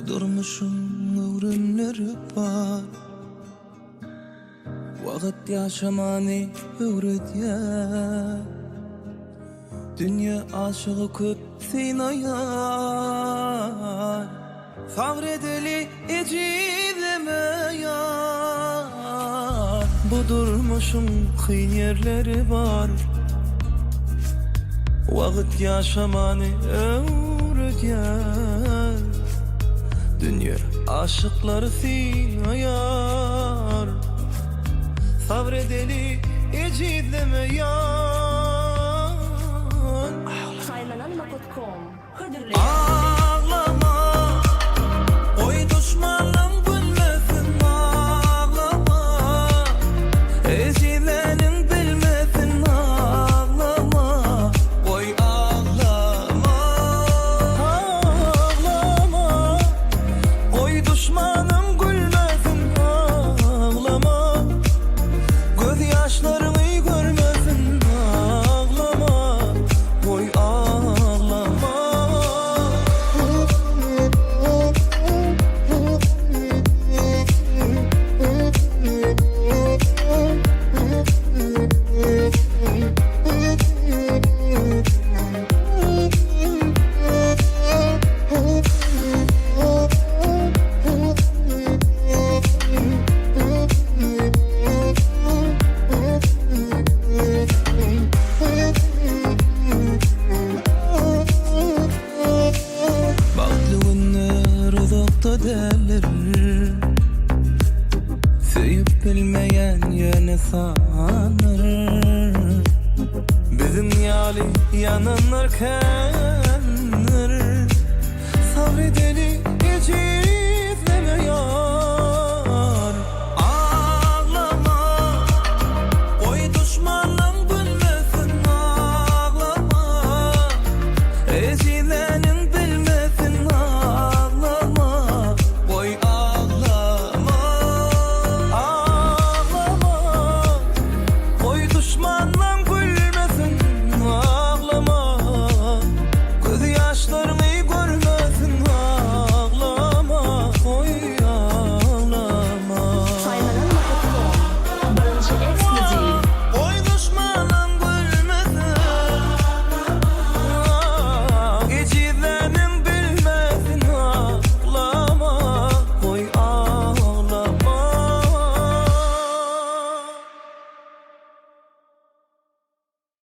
Bu durmuşyň öwrümleri bar. Wagt ýaşamany öwredýär. Dünýe aşygy köp synaýar. Sabyr edeli ejizleme ýar. Bu durmuşyň kyn ýerleri bar. Wagt ýaşamany öwredýär. Dünýe aşyklary synaýar. Sabyr edeli ejizleme ýar. Saýlanan nokat kom hödürleýär. Aglama, goý duşmanyň gülmesin aglama, Ejizläniň bilmesin aglama, goý aglama. Aglama, goý duşmanyň gülmesin aglama, Göz ýaşlaryňy görmesin aglama, goý aglama. Bagtly günler uzakda däldir. Söýüp bilmeýän ýöne sandyr. Biziň ýaly ýananlar kändir. Sabredeli ejizleme.